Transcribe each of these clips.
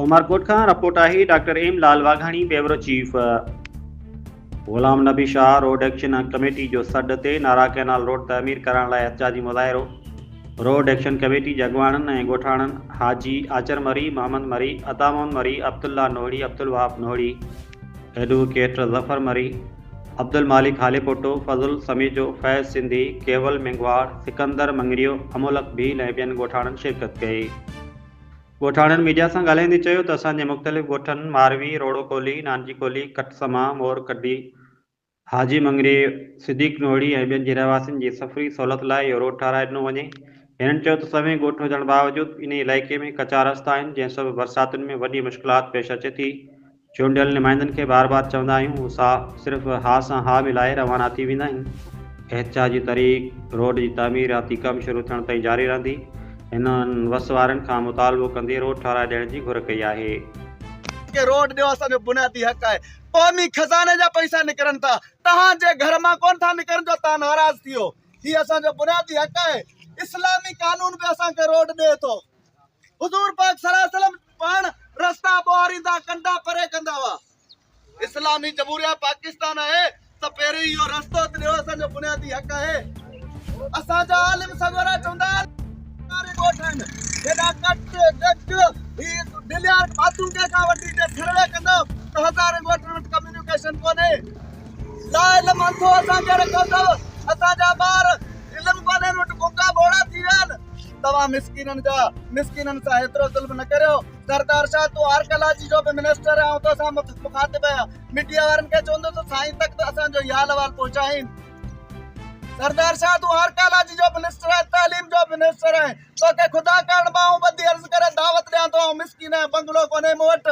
عمرڪوٽ کان رپورٽ آهي doctor M Lal Waghani bureau chief. Ghulam Nabi Shah road action committee جو سڏ تي نارا ڪئنال روڊ تعمير ڪرائڻ لاء احتجاجي مظاهرو، روڊ ايڪشن ڪميٽي جي اڳواڻن ۽ ڳوٺاڻن حاجي آچر مري، محمد مري، عطا محمد مري، عبدالله نوحڙي، عبدالوهاب نوحڙي، ايڊووڪيٽ ظفر مري، عبدالمالڪ هاليپوٽو، فضل سميجو، فيض سنڌي، ڪيول مينگهواڙ، سڪندر مڱريو، امولک ڀيل ۽ ٻين ڳوٺاڻن شرڪت ڪئي. ڳوٺاڻن ميڊيا سان ڳالهائيندي چيو ته اسان جي مختلف ڳوٺن ماروي، روڙو ڪولهي، نانجي ڪولهي، ڪٽ سما، مور ڪڍي، حاجي مڱري، صديق نوهڙي ۽ ٻين جي رهواسين جي سفري سهولت لاء اهو روڊ ٺهرائي ڏنو وڃي. هنن چيو ته سوين ڳوٺ هجڻ باوجود انهي علائقي ۾ ڪچا رستا آهن جنهن سبب برساتن ۾ وڏي مشڪلات پيش اچي ٿي. چونڊيل نمائندن کي بار بار چوندا آهيون هو سا صرف ها سان ها ملائي روانا ٿي ويندا آهن. احتجاجي تحريڪ روڊ جي تعميراتي ڪم شروع ٿيڻ تائين جاري رهندي. هنن وس وارن کان مطالبو ڪندي روڊ ٺهرائي ڏيڻ جي گهر ڪئي آهي. کي روڊ ڏيو اسان جو بنيادي حق آهي قومي خزاني جا پئسا نڪرن ٿا توهان جي گهر مان ڪونه ٿا نڪرن جو توهان ناراض ٿيو هي اسان جو بنيادي حق آهي اسلامي قانون به اسان کي روڊ ڏئي ٿو حضور پاڪ صلي الله عليه وسلم پاڻ رستا ٻوهاريندا ڪنڊا پري ڪندا هئا. اسلامي جمهوريه پاڪستان آهي ته پهرين اهو رستو ته ڏيو اسان جو بنيادي حق آهي. اسان جا عالم سڳورا چوندا آهن واري ڳوٺ آهن هيڏا ڪٽ ڊڪ هي ڊليار ماتونگي کان وٺي جي سروي ڪندو ته هزارين ڳوٺن وٽ ڪميونيڪيشن ڪونهي. لا علم انڌو اسان کي رکيو اٿو اسان جا ٻار علم ڪونهي وٽ گنگا ٻوڙا ٿي ويا آهن. توهان مسڪينن جا مسڪينن سان هيترو ظلم نه ڪريو سردار شاهه تون آرڪيالاجي جو به منسٽر آهين آئون توسان مخاطب آهيان ميڊيا وارن کي چوندس ته سائين تڪ ته اسان جو هي حال احوال پهچائين سردار شاهه تون آرڪيالاجي جو منسٽر آهين تعليم جو منسٽر آهين توکي خدا ڪارڻ ٻانهون ٻڌي عرض ڪري دعوت ڏيان ٿو آئون مسڪين آهيان بنگلو ڪونهي مون وٽ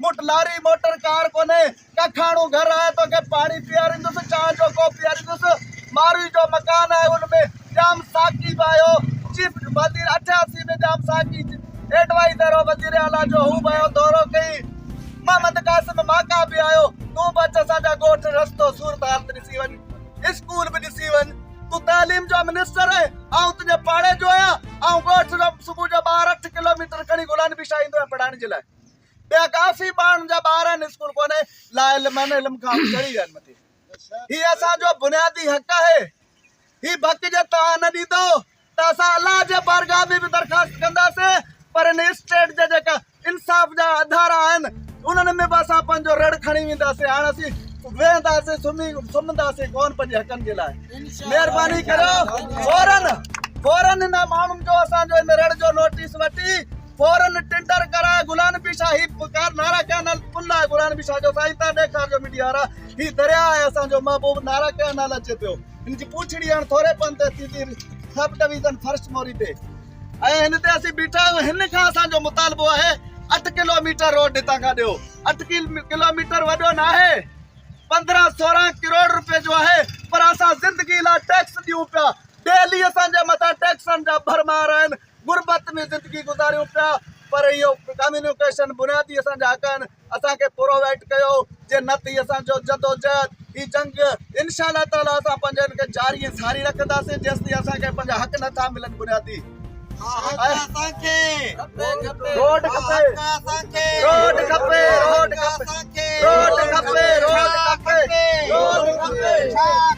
مون وٽ لاري موٽر ڪار ڪونهي ڪکاڻو گهر آهي توکي پاڻي پياريندس چانهه جو ڪوپ پياريندس ماروي جو مڪان آهي ان ۾ ڄام ساقي به آيو چيف وزير 88 ۾ ڄام ساقي ايڊوائيزر هو وزير اعليٰ جو هو به آيو دورو ڪئي محمد قاسم ماڪا به آيو تون به اچ اسان جا ڳوٺ رستو صورت حالت ڏسي وڃ اسڪول به ڏسي وڃ تون تعليم جو منسٽر آهين آئون تنهنجي پاڙي جو آهيان آئون ڳوٺ جو صبح جو ٻار 8 ڪلوميٽر کڻي غلام نبي شاهه ايندو آهيان پڙهائڻ جي لاء ٻيا ڪافي ماڻهن جا ٻار آهن اسڪول ڪونهي لا علم آهن علم کان چڙهي ويا آهن مٿي هي اسان جو بنيادي حق آهي هي بڪ جي توهان نه ڏيندو ته اسان الله جي بارگاهه ۾ به درخواست ڪنداسين پر ان اسٽيٽ جا جيڪا انصاف جا ادارا آهن انهن ۾ به اسان پنهنجو رڙ کڻي وينداسين هاڻ اسين ويهنداسين سمهي سمهنداسين ڪون پنهنجي حقن جي لاء مهرباني ڪريو فورن فورن هن ماڻهن جو اسان جو هن رڙ جو نوٽيس وٺي فورن ٽينڊر ڪرائي غلام نبي شاهه هي پڪار نارا ڪئنال پل آهي غلام نبي شاهه جو سائين تان ڏيکارجو ميڊيا وارا هي درياء آهي اسان جو محبوب نارا ڪئنال اچي پيو هن جي پوڇڙي هاڻ ٿوري پنڌ تي ٿيندي سب ڊويزن فرش موري تي ۽ هن تي اسين بيٺا آهيون هن کان اسان جو مطالبو آهي 8 ڪلوميٽر روڊ هتان کان ڏيو 8 ڪلوميٽر وڏو ناهي 15 16 ڪروڙ روپيه جو آهي پر اسان زندگي لاء ٽيڪس ڏيون پيا ڊيلي اسان جي مٿان ٽيڪسن جا ڀرمار آهن غربت ۾ زندگي گذاريون پيا پر اهو ڪميونيڪيشن بنيادي اسان جا حق آهن اسان کي پرووائيڊ ڪيو جي نه ته هي اسان جو جدوجهد هي جنگ انشاء الله تعالي اسان پنهنجن کي جاري ۽ ساري رکنداسين جيستائين اسان کي پنهنجا حق نه ٿا ملن بنيادي روڊ کپي روڊ کپي روڊ کپي روڊ کپي روڊ کپي روڊ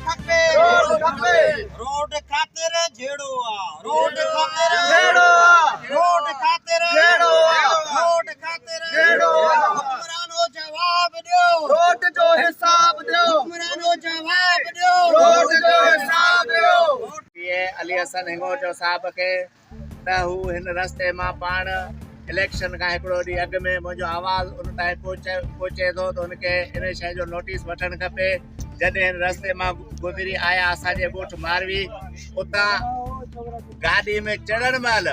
کپي روڊ کپي روڊ خاطر جهيڙو آ روڊ خاطر جهيڙو آ روڊ خاطر جهيڙو آ روڊ خاطر جهيڙو آ حڪمرانو جواب ڏيو روڊ جو حساب ڏيو حڪمرانو جواب ڏيو روڊ جو حساب ڏيو. پي اي علي حسن هنڱورجو صاحب کي ته هو هن رستي مان پاڻ اليڪشن کان هڪڙو ڏينهن اڳ ۾ منهنجو آواز ان تائين پهچي ٿو ته هن کي ان شيء جو نوٽيس وٺڻ کپي جڏهن هن رستي مان گذري آيا اسان جي ڳوٺ ماروي اتان گاڏي ۾ چڙهڻ مهل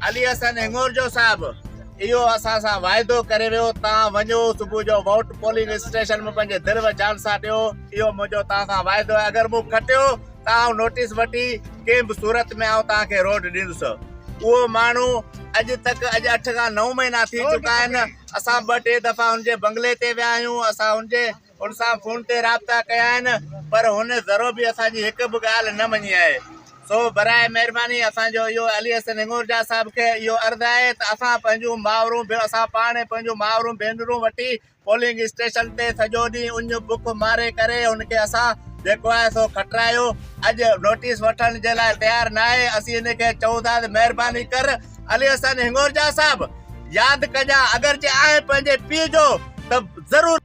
علي حسن هنڱورجو صاحب اهو اسان سان واعدو ڪري ويو تان وڃو صبح جو ووٽ پولنگ اسٽيشن ۾ پنهنجي دل و جان سان ڏيو اهو منهنجو توهان سان واعدو آهي اگر مون کٽيو ته آئون نوٽيس وٺي ڪنهن به صورت ۾ آئون توهان کي روڊ ڏيندس. اهو ماڻهو اڄ تڪ اڄ اٺ کان نو مهينا ٿي چڪا آهن اسان ٻه ٽي دفعا هن جي بنگلي تي ويا آهيون اسان هن جي هن سان فون تي رابطا ڪيا آهن پر هن ذرو به اسان جي هڪ به ڳالهه نه مڃي آهي. سو براء مهرباني اسان جو اهو علي حسن هڱورجا صاحب کي اهو عرض آهي ته اسان پنهنجون مائرون به اسان پاڻ پنهنجون مائرون ڀينرون وٺي پولنگ اسٽيشن تي سڄو ڏينهن اڃ بک ماري ڪري ان کي اسان جيڪو آهي سو کٽرايو اڄ نوٽيس وٺڻ جي لاء تيار ناهي اسين ان کي چئون ٿا ته مهرباني ڪر علي حسن هڱورجا صاحب ياد ڪجان اگر جي آهين پنهنجي پيء جو ته ضرور.